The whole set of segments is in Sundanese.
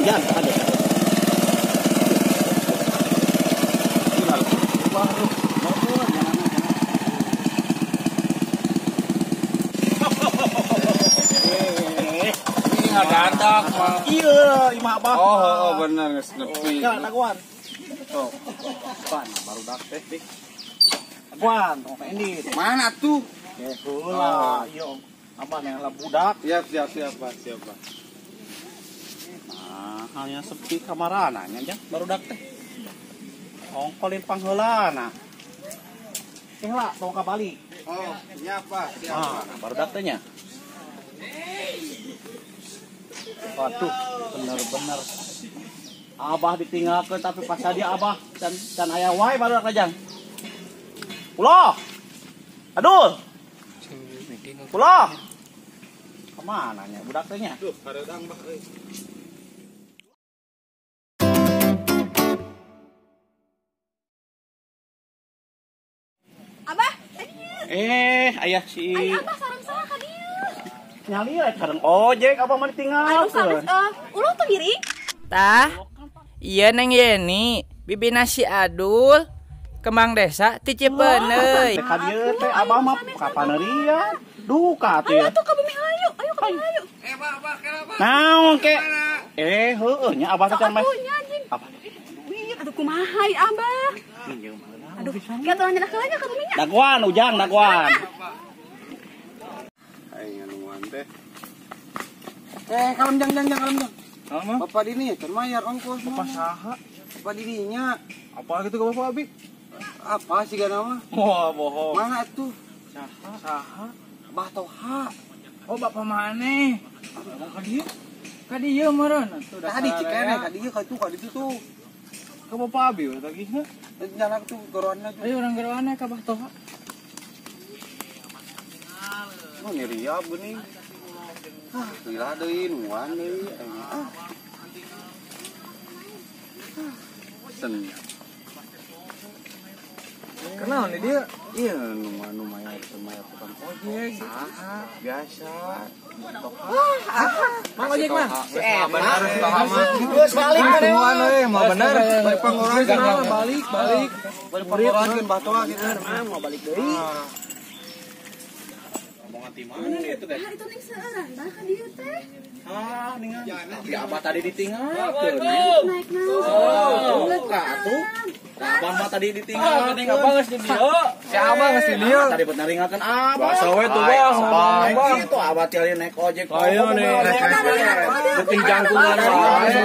Ujang, ada. Ini ngadadak mah. Iya, imah abah. Oh, bener geus nepi. Enggak daguan. Tuh. Pan barudak teh dik. Daguan tong ka indit. Mana tuh? Ya heula, ieu abah yang lah budak. Siap, siap, siap, Pak, siap, Pak. Nah, halnya sepi kamarana nya jang barudak teh. Ongkolin pangheulana. Teh lah tong ka balik. Oh, siap, Pak, siap. Ah, barudak teh nya. Waduh, bener-bener abah ditinggalkeun tapi pas tadi abah dan aya wae barudak jang. Ulah. Aduh. Ulah. Kemana nya budak teh nya? Duh, hareudang bah euy. Abah, ayah si. Ay, abah sareng saha ka dieu? Nyali we sareng ojek abah mah ditinggalkeun. Aduh, sanes ulah tuh diri. Tah, ieu Neng Yeni, bibina si Adul, Kembang Desa ti Cipeuneuy. Teh ka dieu teh abah mah kapanerian. Duka atuh. Ayo atuh ka bumi hayu, ayo ka bumi hayu. Bah, bah, kela bah. Naon ke? Heueuh nya abah teh can mah. Abah. Aduh kumaha ieu abah? Aduh, kieu tolong nyedak heula nya ka bumi nya. Daguan Ujang, daguan. Aing anuan teh. Kalem jang jang jang kalem jang. Bapak dini can mayar ongkos. Bapak saha? Bapak dininya. Apa gitu ke Bapak Abi? Apa sih gak nama? Wah, bohong. Mana tuh? Saha? Saha? Abah Toha. Oh, bapak mana? Ka dieu? Ka dieu meureun atuh. Tadi cikene ka dieu ka tuh ka ditu tuh. Ke Bapak Abi we tagihna. Jalan tuh goroanna tuh. Ayo urang goroanna ka Abah Toha. Oh, nyeriap geuning. Ah, lila deui nuan deui. Ah. Sen. Kenal nih dia? Iya, nu mayar mayar tukang ojek. Saha? Biasa. Mang ojek mah. Benar, Toha mah. Geus balik mana euy, mah bener. Balik pangoran balik, balik. Balik pangoran Bah Toha gitu. Mah mau balik deui. Omongan ti mana dia itu teh? Nah, itu ning seueuran bah ka dieu teh. Ah, ningan. Tapi abah tadi ditinggalkeun. Naik naon. Oh, ka atuh. Abah mah tadi ditinggal. Geuning abah geus di dieu. Si abah geus di dieu. Tadi bener naringakeun abah. Biasa we tuh bah, abah. Itu abah tiali naik ojek. Ayo nih. Beuting jangkungan wae.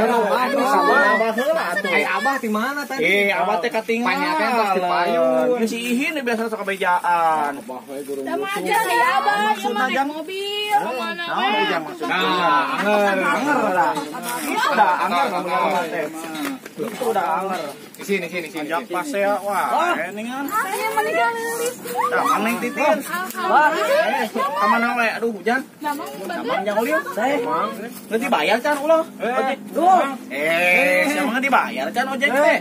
Abah heula atuh. Ai abah di mana tadi? Abah teh katinggal. Panyatnya tos di payun. Si Ihin biasa sok kabejaan. Abah we guru. Sama aja si abah ieu mah naik mobil. Mana we? Nah, anger, anger lah. Itu udah anger ngomong teh. Itu udah anger. Sini sini sini. Ajak pasea wah, ningan. Aya meninggal leulis. Tah mang titin. Wah, ka mana we? Aduh hujan. Damang jang ulin. Teu dibayar can ulah. Ojek. Duh. Sia mah dibayar can ojek teh.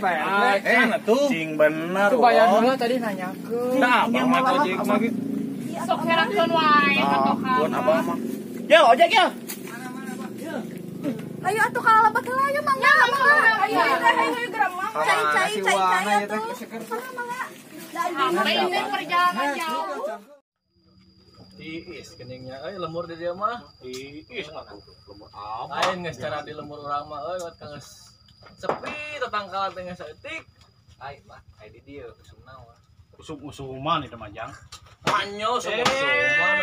Can atuh. Cing bener. Tuh bayar heula tadi nanyakeun. Tah, abah mah ojek mah. Sok herakeun wae atuh ka. Pun abah mah. Yo ojek ya. Ayo atuh ka lebat heula ayo mangga mangga. Ayo ayo geura mangga. Cai cai cai atuh. Mangga mangga. Sampai ini perjalanan jauh. Iis keningnya euy lemur di dieu mah. Iis atuh lemur abah. Lain geus cara di lemur urang mah euy wat geus sepi tetangkalan teh geus saeutik. Ai mah ai di dieu usumna mah. Usum-usuman itu mah jang. Manyo usum-usuman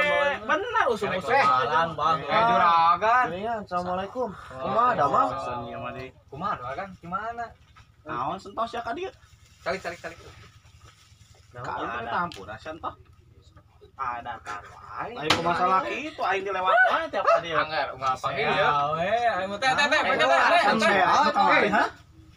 bener usum-usuman bang. Juragan. Assalamualaikum. Kumaha damang? Kumaha juragan? Gimana? Naon sentos ya ka dieu? Calik calik calik. Naon tampura sentos. Ada kan wae. Lain ku masalah kitu aing dilewat wae tiap ka dieu. Anggar unggal panggil ya. We, aing teh teh teh teh teh. Hah?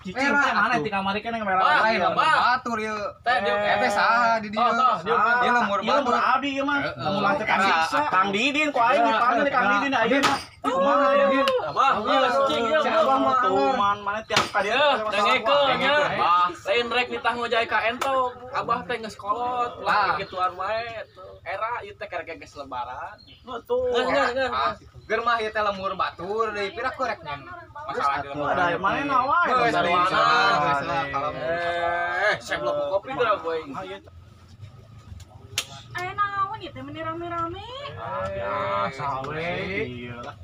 Cicing teh mana ti kamari kan yang merah. Lain batur ieu. Teh dieu teh saha di dieu. Ieu lemur batur abdi ieu mah. Lamun lanceuk siksa. Kang Didin ku aing dipanggil Kang Didin ayeuna. Kumaha Didin? Abah, geus cing ieu. Abah mah tuman mana tiap ka dieu. Dengekeun nya. Lain rek nitah ngojay ka entok, abah teh geus kolot, lah gituan wae tuh. Era ieu teh karek geus lebaran. Tuh. Ngeun. Ger mah ieu teh lembur batur deui pira korek nyen. Masalah di lembur. Ada mana wae. Geus lah kalau seblok kopi geura going. Aya naon ieu teh meni rame-rame? Biasa we. Ieu lah.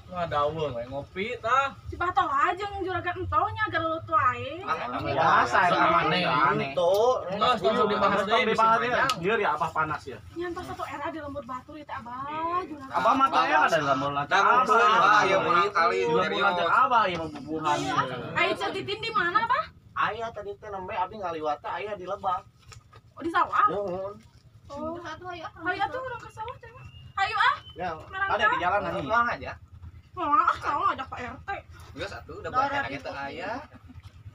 Ngadaweung we ngopi tah. Si Bahto jeung juragan entoh nya gelut wae. Biasa eta mah aneh. Tuh. Geus langsung dibahas deui bisi panjang. Lieur ya abah panas ya. Nyantos satu era di lembur batur ieu teh abah juragan. Abah mah teh ada di lembur lancar. Abah ieu mah kali di lembur lancar abah ieu mah bubuhan. Aya Ceu Titin di mana, Bah? Aya tadi teh nembe abdi ngaliwat teh aya di lebak. Oh, di sawah? Nuhun. Oh, hayu atuh urang ke sawah teh. Hayu ah. Ya, ada di jalan nih. Pulang aja. Wah, kalau ngajak Pak RT. Geus atuh udah buat enak teu aya.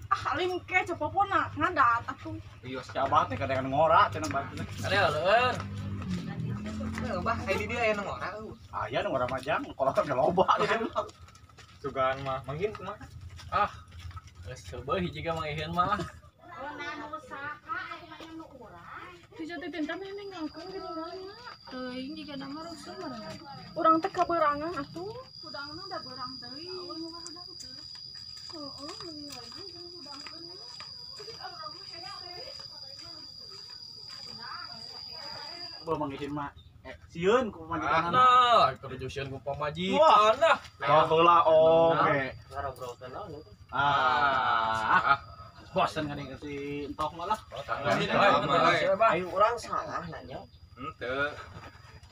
Ah, alim ke cepopona ngadat atuh. Iya, si abah teh kadekan ngora cenah batu. Ada leueur. Heuh, bah, aya di dieu aya nu ngora eueuh. Aya nu ngora majang, kolot ge loba di dieu. Sugan mah mangkin kumaha? Ah, geus seubeul hiji ge mangiheun mah. Si Ceu Titin teh meh ninggalkeun geuninganna. Teuing jiga nama rusuh meureun. Urang teh kaberangan atuh. Hudangna da beurang teuing. Heeh, meni lagi jeung hudangkeun. Belum mangihin mah. Sieun ku pamajikan. Nah, keur sieun ku pamajikan lah. Tah heula oge. Ngarobrolkeun naon itu? Ah. Bosen kan si entok malah. Ayo urang salah nanya. Henteu.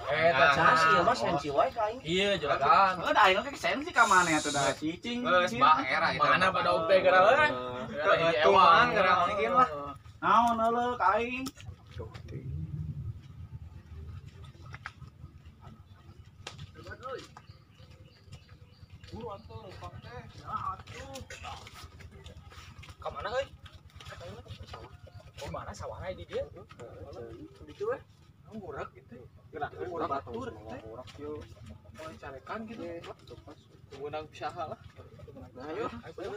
Eta saha sih ieu mah sensi wae ka aing. Iya juragan. Heuh da aing ge sensi ka maneh atuh da cicing. Geus bah era eta. Mana pada teh geura euy. Keuntungan geura mungkin lah. Naon heuleuk ka aing. Buruan tuh lupa teh. Ya atuh. Ka mana euy? Oh, mana sawahna di dieu? Di dieu we. Ngurek gitu. Gerak ngurek batur teh. Ngurek yo. Carekan gitu. Menang usaha lah. Ayo, ayo.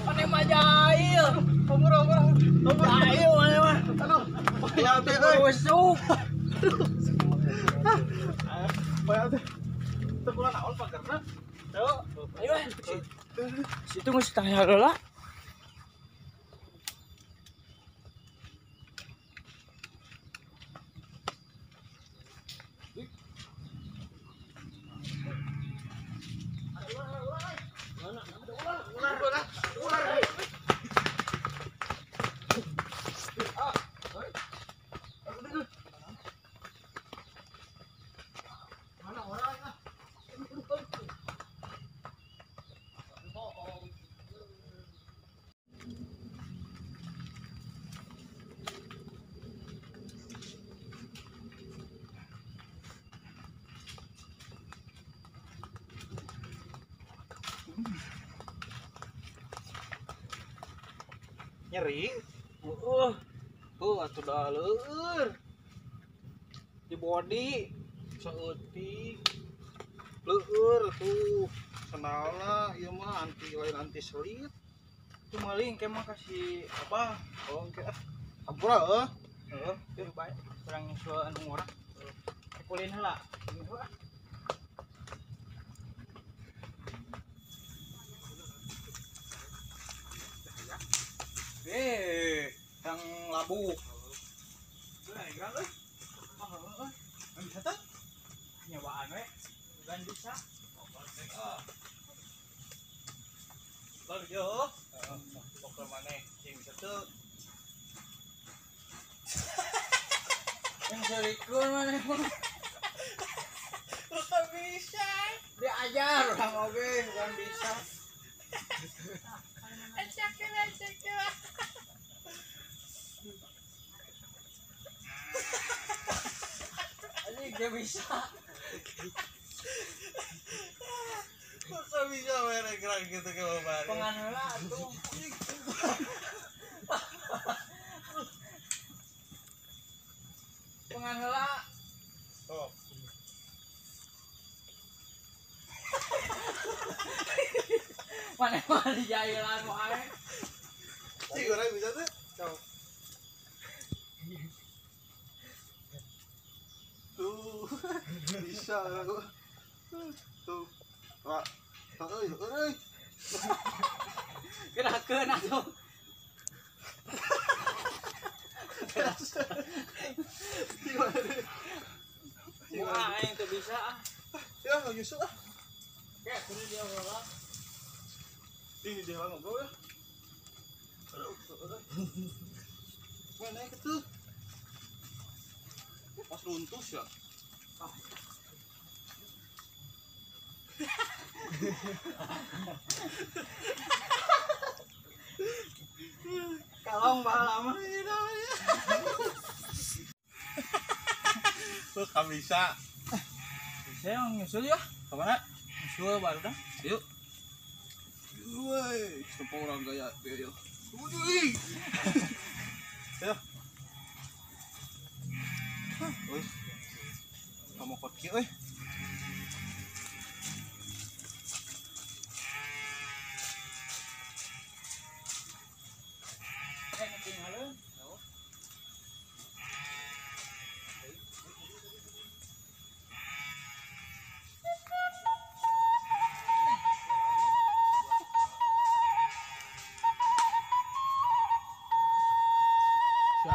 Pane mah jahil. Umur. Jahil mana mah. Aduh. Payah teh euy. Busuk. Payah teh. Teu kula naon pagerna? Tuh. Ayo. Situ geus tanya heula. Nyeri. Tuh atuh da leueur. Di body saeutik. Leueur tuh. Sendalna ieu mah anti lain anti selit. Tuh maling ke mah kasih apa? Oh, engke ah. Hampura heuh. Heeh, yeuh bae. Urang nyusul anu ngora. Kulin heula. Yang labu. Bisa tuh? Nyobaan we. Bukan bisa. Baru yo. Pokoknya maneh sing bisa tuh. Yang serikun maneh. Bukan bisa. Diajar orang oge bukan bisa. Ecek ecek. Ini gak bisa. Masa bisa merek gerak gitu ke bapak? Penganula tuh. Mana mah dijailan wae. Cik urang bisa tuh. Tuh. Bisa aku. Tuh. Wah. Euy, euy. Gerakkeun atuh. Wah, aing teu bisa ah. Ya, nyusul ah. Oke, kudu dia heula. Ih, dia ngobrol ya. Aduh, aduh. Mana itu? Pas runtuh ya. Kalong baheula mah. Tuh kamu bisa. Bisa yang nyusul ya? Kemana? Nyusul baru dah. Yuk. Woi, semua orang gaya ya. Woi. Ya. Woi. Kamu kot kieu euy.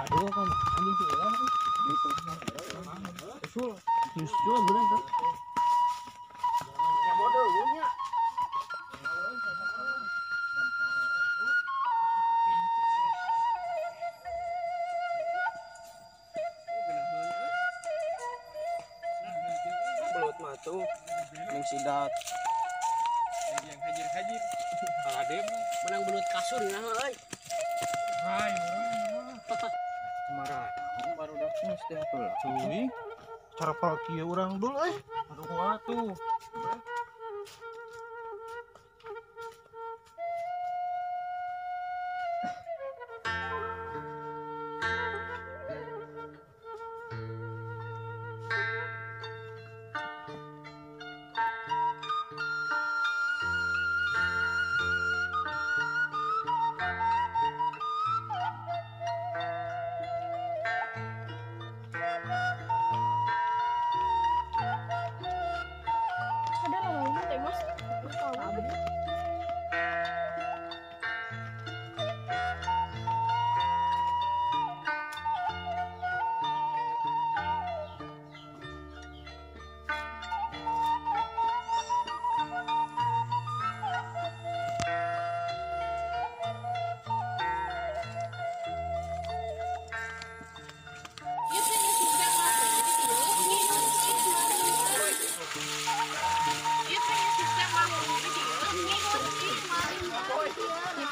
Aduh, kan anjing sih lah. Usul, nyusul bener tuh. Ya bodoh nya. Belut mah tuh ning sidat. Yang hajir-hajir. Kaladem menang belut kasur nah euy. Hai. Marah. Baru dah mesti atuh. Cuy. Cara kieu urang dul euy. Aduh atuh.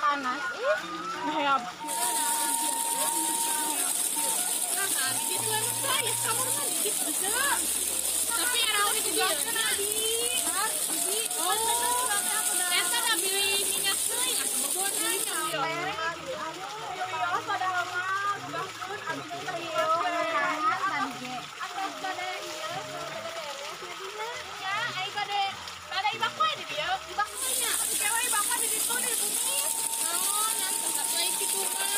Panas ih ngehap. Tapi era itu dia. Oh, eta da beli minyak teuing atuh bobona nya. Padahal mah gubahkeun abdi teh ieu. Atos bade ieu bade beres jadinya. Ya, ai bade bade ibak we di dieu, ibak we nya. Kewe ibak di ditu di bumi. Oh, ngan tetep we kitu mah.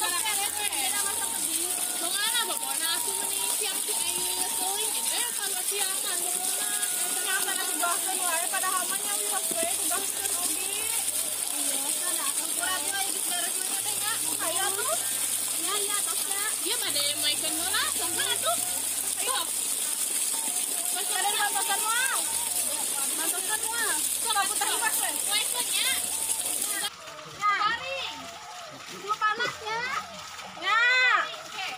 Beres we da masak sedih. Bongana bobona atuh meuni siang si ieu teuing ge kalau siangan bobona. Eta mah gubahkeun wae padahal mah nya wios we gubahkeun oge. Iya, sana kurang we geus beres mah teh nya. Aya tuh. Ya, ya, tosna. Ieu bade maikeun heula, songkeun atuh. Sok. Bade bantosan moal. Bantosan moal. Sok aku teh ibak we. Maikeun nya. Garing. Lu panas nya. Nya. Oke.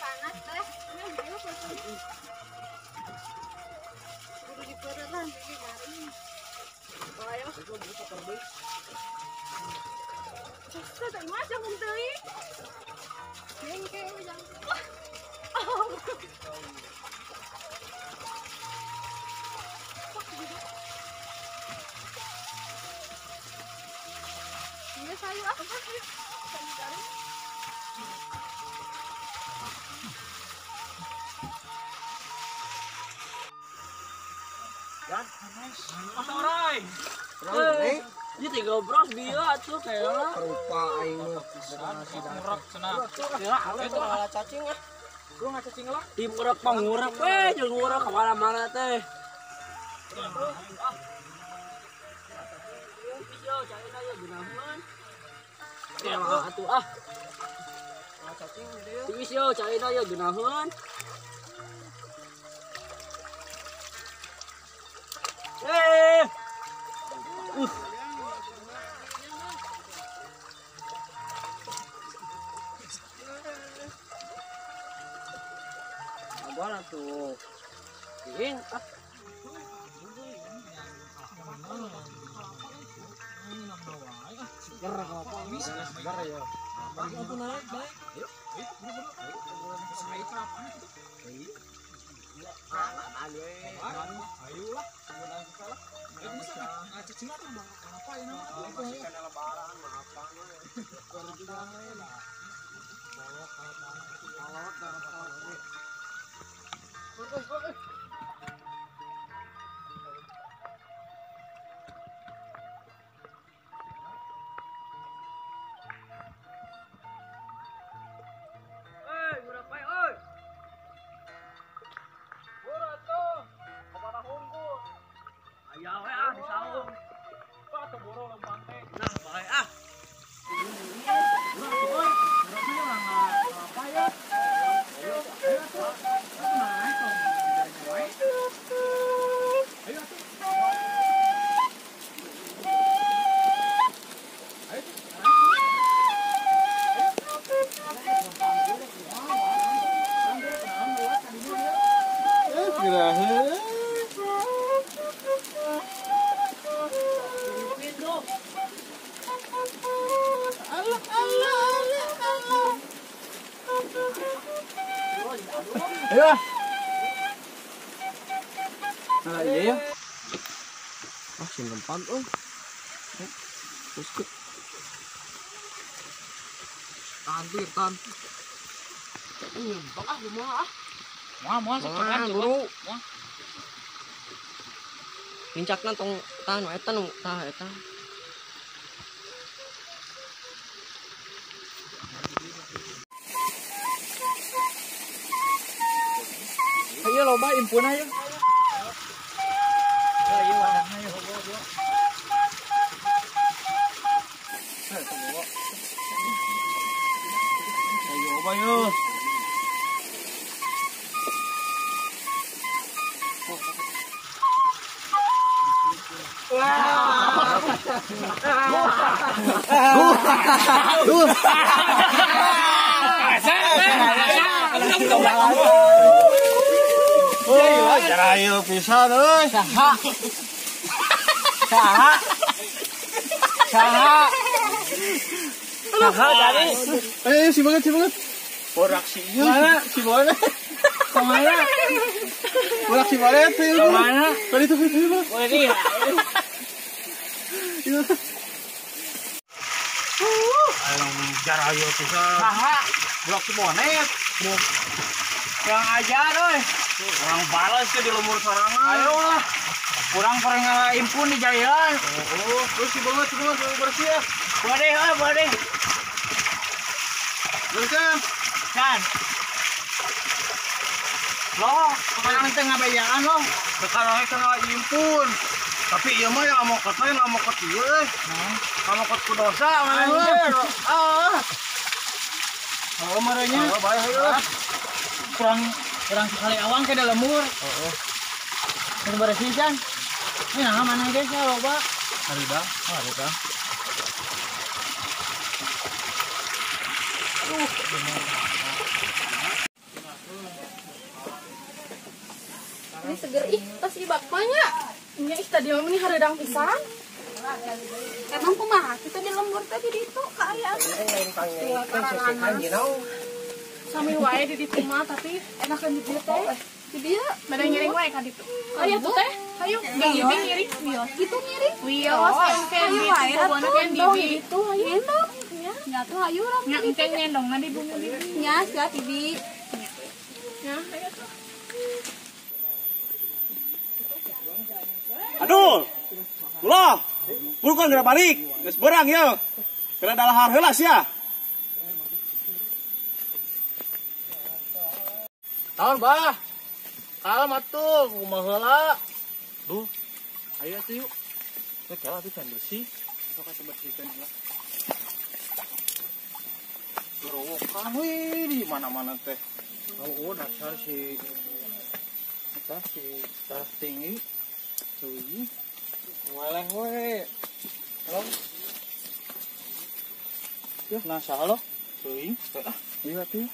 Panas teh. Kudu diperelan ini garing. Ayo. Cek teh mah jangkung teuing. Jengke jangkung. Oh. ah. Orai. Ieu teh gobros bieu atuh kayak rupa aing mah. Ngurek cenah. Ya, itu ala cacing ah. Gua enggak cacing lah. Di ngurek pangurek we, jeung ngurek ka mana-mana teh. Ya, atuh ah. Cacing dieu. Tiis yo, caina yo geunaheun. Sabar atuh. Dingin ah. Seger apa seger ya. Aku naik baik. Ayo, ayo lah, salah. Apa ya lebaran apa Ayo. Nah, iya ya. Ah, sing lempang euy. Terus ke. Tantir, tan. Lempang ah kumaha ah. Moal moal sok buru. Nincakna tong tah nu eta nu tah eta. Ayo loba impun ayo. Ayo wadahna ayo. Ayo loba yo. Jarayo pisan euy. Saha? Saha? Saha? Saha tadi? Eh, si banget, si banget. Borak si ieu. Mana? Si banget. Kemana? Borak si banget. Kemana? Tadi tuh itu. Oh, ini. Itu. Ayo jarayo pisan. Saha? Borak si bonet. Kurang ajar euy. Orang balas ke di lembur sorangan. Ayo lah. Kurang pernah impun di jalan. Oh, terus si banget bersih ya. Boleh, euy, boleh. Bersih. Kan. Loh, kemana teh ngabayaan loh? Sekarang kena impun. Tapi ieu mah yang ngamokot mah ngamokot ieu euy. Ngamokot ku dosa mana mah. Ah. Oh, marahnya. Oh, bae hayu. Kurang sekali awang ke dalam lemur. Heeh. Kurang bersih kan? Ini nah mana guys ya loba. Harida, oh harida. Ini seger ih, tas i bapaknya. Nya ih tadi mah ini hareudang pisan. Emang kumaha kita di lembur tadi di itu kaayaan. Sami wae di ditu mah tapi enakan di dieu teh. Di dieu bada ngiring wae ka ditu. Aya tuh teh. Hayu, ngiring ngiring. Gitu ngiring. Wios engke wae atuh di ditu hayu. Nya tuh hayu urang. Nya engke ngendongna di bumi bibi. Nya siap bibi. Nya hayu tuh. Aduh. Ulah. Burukan geura balik. Geus beurang yeuh. Kena dalahar heula sia. Tahun bah. Kalem atuh, kumaha heula. Duh. Ayo atuh yuk. Teh kalah tuh can bersih. Sok atuh bersihkeun heula. Gerowokan wih di mana-mana teh. Oh, dasar si eta si darah tinggi. Teuing. Weleh we. Halo. Ya, nah saha lo? Teuing. Ah, iya atuh.